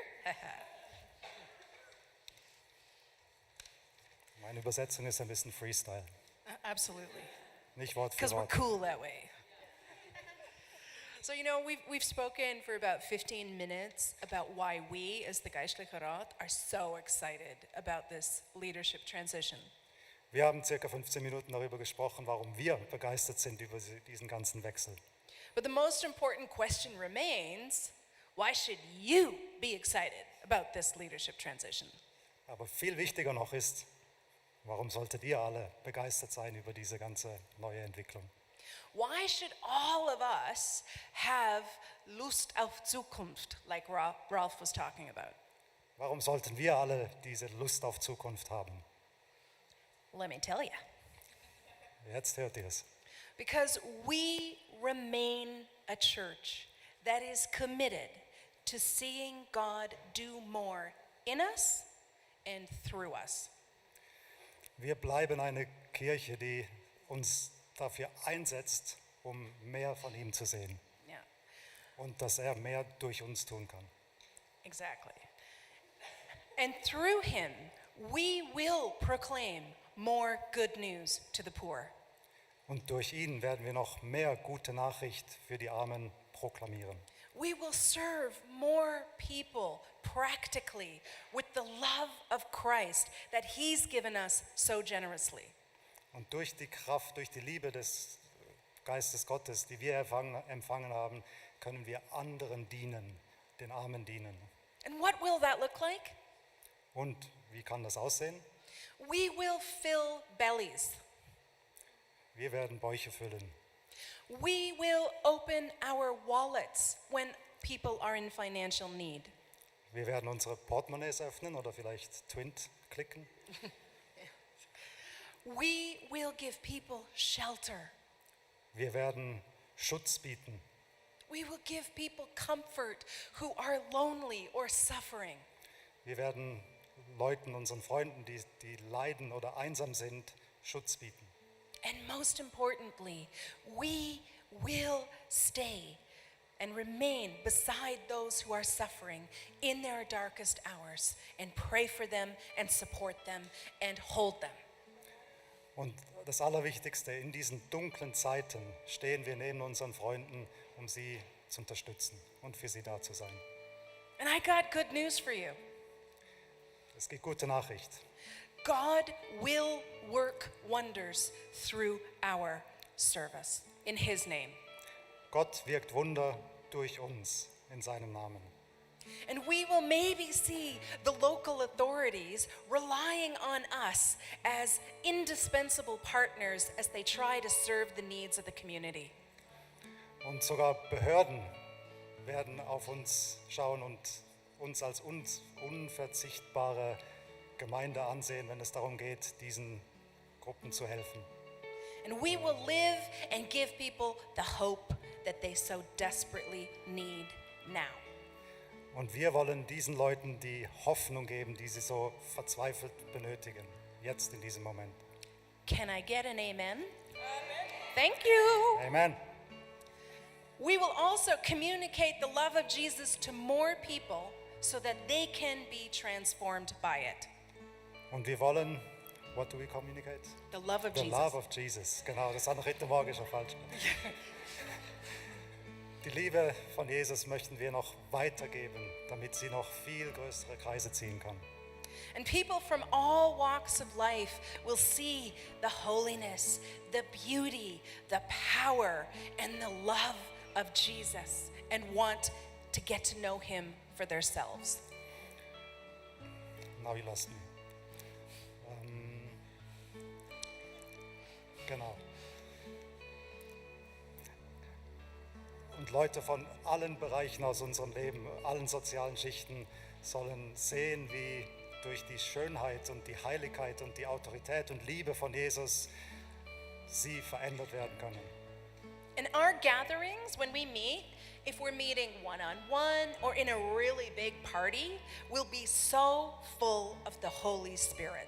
Meine Übersetzung ist ein bisschen Freestyle, Absolutely. nicht Wort für Because we're Wort. cool that way. So, you know, we've spoken for about 15 minutes about why we, as the Geistlicher Rat, are so excited about this leadership transition. Wir haben circa 15 Minuten darüber gesprochen, warum wir begeistert sind über diesen ganzen Wechsel. But the most important question remains, why should you be excited about this leadership transition? Aber viel wichtiger noch ist, warum solltet ihr alle begeistert sein über diese ganze neue Entwicklung? Why should all of us have Lust auf Zukunft, like Ralph was talking about? Warum sollten wir alle diese Lust auf Zukunft haben? Let me tell you. Jetzt hört ihr es. Because we remain a church that is committed to seeing God do more in us and through us. Wir bleiben eine Kirche, die uns dafür einsetzt, um mehr von ihm zu sehen Yeah, und dass er mehr durch uns tun kann. exactly. And through him, we will proclaim more good news to the poor. Und durch ihn werden wir noch mehr gute Nachricht für die Armen proklamieren. We will serve more people practically with the love of Christ that he's given us so generously. Und durch die Kraft, durch die Liebe des Geistes Gottes, die wir empfangen haben, können wir anderen dienen, den Armen dienen. And what will that look like? Und wie kann das aussehen? We will fill bellies. Wir werden Bäuche füllen. We will open our wallets when people are in financial need. Wir werden unsere Portemonnaies öffnen oder vielleicht Twint klicken. We will give people shelter. Wir werden Schutz bieten. We will give people comfort who are lonely or suffering. Wir werden Leuten, unseren Freunden, die leiden oder einsam sind, Schutz bieten. And most importantly, we will stay and remain beside those who are suffering in their darkest hours and pray for them and support them and hold them. Und das Allerwichtigste, in diesen dunklen Zeiten stehen wir neben unseren Freunden, um sie zu unterstützen und für sie da zu sein. And I got good news for you. Es gibt gute Nachricht. God will work wonders through our service in his name. Gott wirkt Wunder durch uns in seinem Namen. And we will maybe see the local authorities relying on us as indispensable partners as they try to serve the needs of the community. Und sogar Behörden werden auf uns schauen und uns als unverzichtbare Gemeinde ansehen, wenn es darum geht, diesen Gruppen zu helfen. And we will live and give people the hope that they so desperately need now. Und wir wollen diesen Leuten die Hoffnung geben, die sie so verzweifelt benötigen, jetzt in diesem Moment. Can I get an amen? Thank you. Amen. We will also communicate the love of Jesus to more people so that they can be transformed by it. Und wir wollen, what do we communicate? The love of The Jesus. love of Jesus. Genau, das andere dritte Morgen ist schon falsch. Die Liebe von Jesus möchten wir noch weitergeben, damit sie noch viel größere Kreise ziehen kann. And people from all walks of life will see the holiness, the beauty, the power, and the love of Jesus and want to get to know him for themselves. Now you lost me. Genau. Und Leute von allen Bereichen aus unserem Leben, allen sozialen Schichten sollen sehen, wie durch die Schönheit und die Heiligkeit und die Autorität und Liebe von Jesus sie verändert werden können. In our gatherings, when we meet, if we're meeting one-on-one or in a really big party, we'll be so full of the Holy Spirit.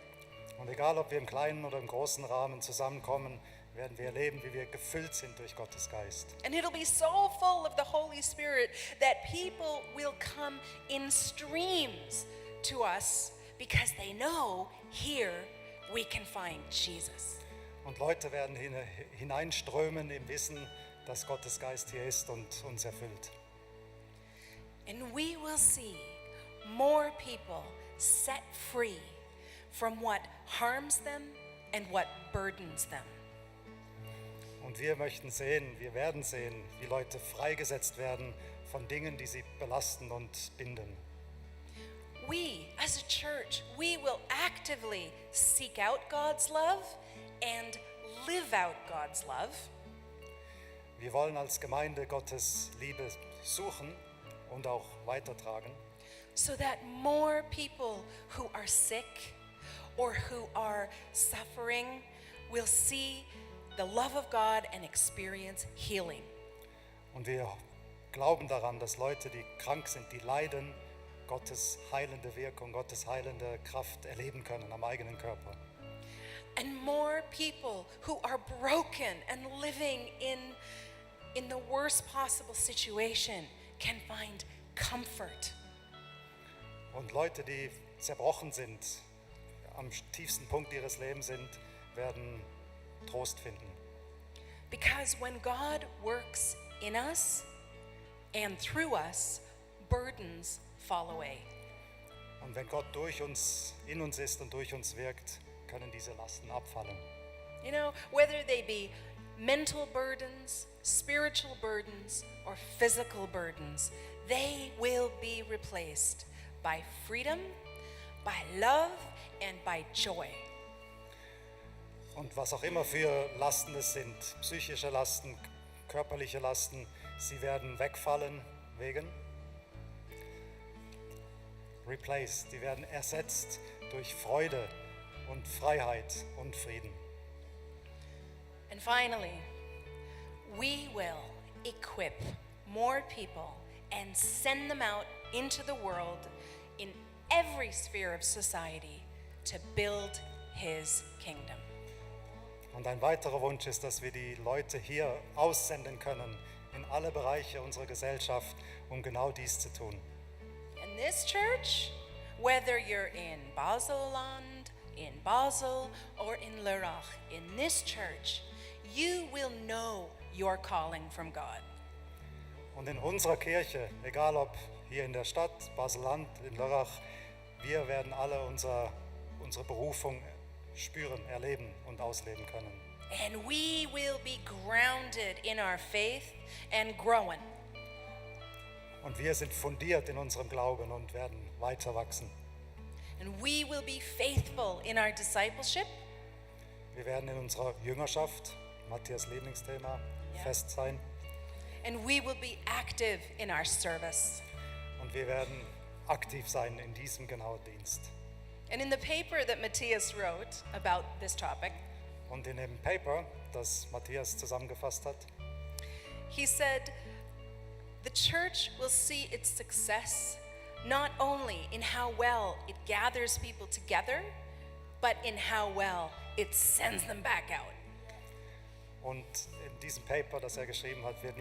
Und egal, ob wir im kleinen oder im großen Rahmen zusammenkommen, werden wir erleben, wie wir gefüllt sind durch Gottes Geist. And it'll be so full of the Holy Spirit that people will come in streams to us because they know here we can find Jesus. Und Leute werden hineinströmen im Wissen, dass Gottes Geist hier ist und uns erfüllt. And we will see more people set free from what harms them and what burdens them. Und wir werden sehen, wie Leute freigesetzt werden von Dingen, die sie belasten und binden. We, as a church, we will actively seek out God's love and live out God's love. Wir wollen als Gemeinde Gottes Liebe suchen und auch weitertragen, So that more people who are sick or who are suffering will see the love of God and experience healing. und wir glauben daran, dass Leute, die krank sind, die leiden, Gottes heilende Wirkung, Gottes heilende Kraft erleben können am eigenen Körper. And more people who are broken and living in the worst possible situation can find comfort. Und Leute, die zerbrochen sind, am tiefsten Punkt ihres Lebens sind, werden Trost finden. Because when God works in us and through us, burdens fall away. Und wenn Gott in uns ist und durch uns wirkt, können diese Lasten abfallen. You know, whether they be mental burdens, spiritual burdens, or physical burdens, they will be replaced by freedom, by love, and by joy. Und was auch immer für Lasten es sind, psychische Lasten, körperliche Lasten, sie werden wegfallen wegen replaced, die werden ersetzt durch Freude und Freiheit und Frieden. And finally, we will equip more people and send them out into the world in every sphere of society to build His kingdom. Und ein weiterer Wunsch ist, dass wir die Leute hier aussenden können in alle Bereiche unserer Gesellschaft, um genau dies zu tun. And this church, whether you're in Baselland, in Basel, or in Lörrach, in this church, you will know your calling from God. Und in unserer Kirche, egal ob hier in der Stadt, Baselland, in Lörrach, wir werden alle unsere Berufung spüren, erleben und ausleben können. And we will be grounded in our faith and growing. Und wir sind fundiert in unserem Glauben und werden weiter wachsen. And we will be faithful in our discipleship. Wir werden in unserer Jüngerschaft, Matthias Lieblingsthema, Ja. fest sein. And we will be active in our service. Und wir werden aktiv sein in diesem genauen Dienst. And in the paper that Matthias wrote about this topic, Und in dem Paper, das Matthias zusammengefasst hat, he said, the church will see its success not only in how well it gathers people together, but in how well it sends them back out. und in diesem Paper, das er geschrieben hat, wird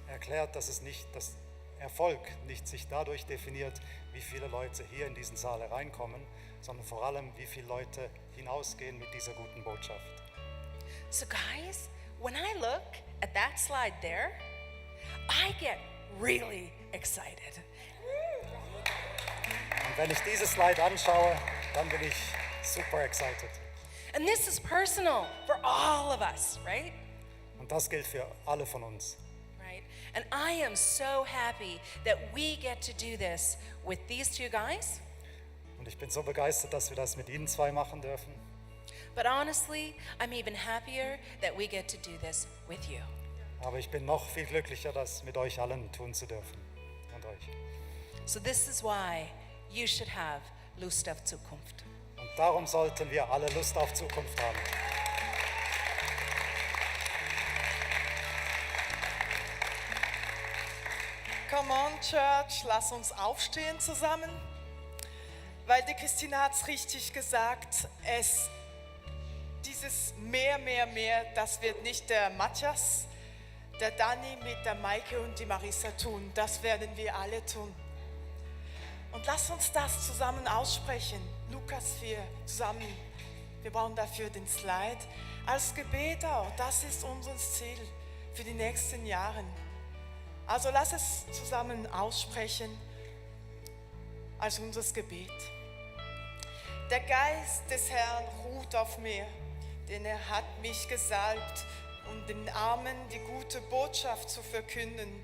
erklärt, dass das Erfolg nicht sich dadurch definiert, wie viele Leute hier in diesen Saal hereinkommen, sondern vor allem, wie viele Leute hinausgehen mit dieser guten Botschaft. So guys, when I look at that slide there, I get really excited. Und wenn ich diese Slide anschaue, dann bin ich super excited. And this is personal for all of us, right? Und das gilt für alle von uns. Right? And I am so happy that we get to do this with these two guys. Und ich bin so begeistert, dass wir das mit Ihnen zwei machen dürfen. But honestly, I'm even happier that we get to do this with you. Aber ich bin noch viel glücklicher, das mit euch allen tun zu dürfen. Und euch. So this is why you should have Lust auf Zukunft. Und darum sollten wir alle Lust auf Zukunft haben. Come on, Church, lass uns aufstehen zusammen. Weil die Christina hat es richtig gesagt, dieses mehr, das wird nicht der Matthias, der Dani mit der Maike und die Marissa tun. Das werden wir alle tun. Und lass uns das zusammen aussprechen. Lukas 4 zusammen. Wir brauchen dafür den Slide. Als Gebet auch, das ist unser Ziel. für die nächsten Jahre. Also lass es zusammen aussprechen als unser Gebet. Der Geist des Herrn ruht auf mir, denn er hat mich gesalbt, um den Armen die gute Botschaft zu verkünden.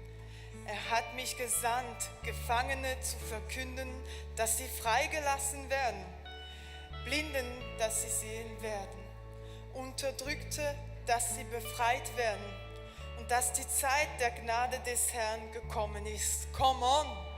Er hat mich gesandt, Gefangene zu verkünden, dass sie freigelassen werden, Blinden, dass sie sehen werden, Unterdrückte, dass sie befreit werden und dass die Zeit der Gnade des Herrn gekommen ist. Come on!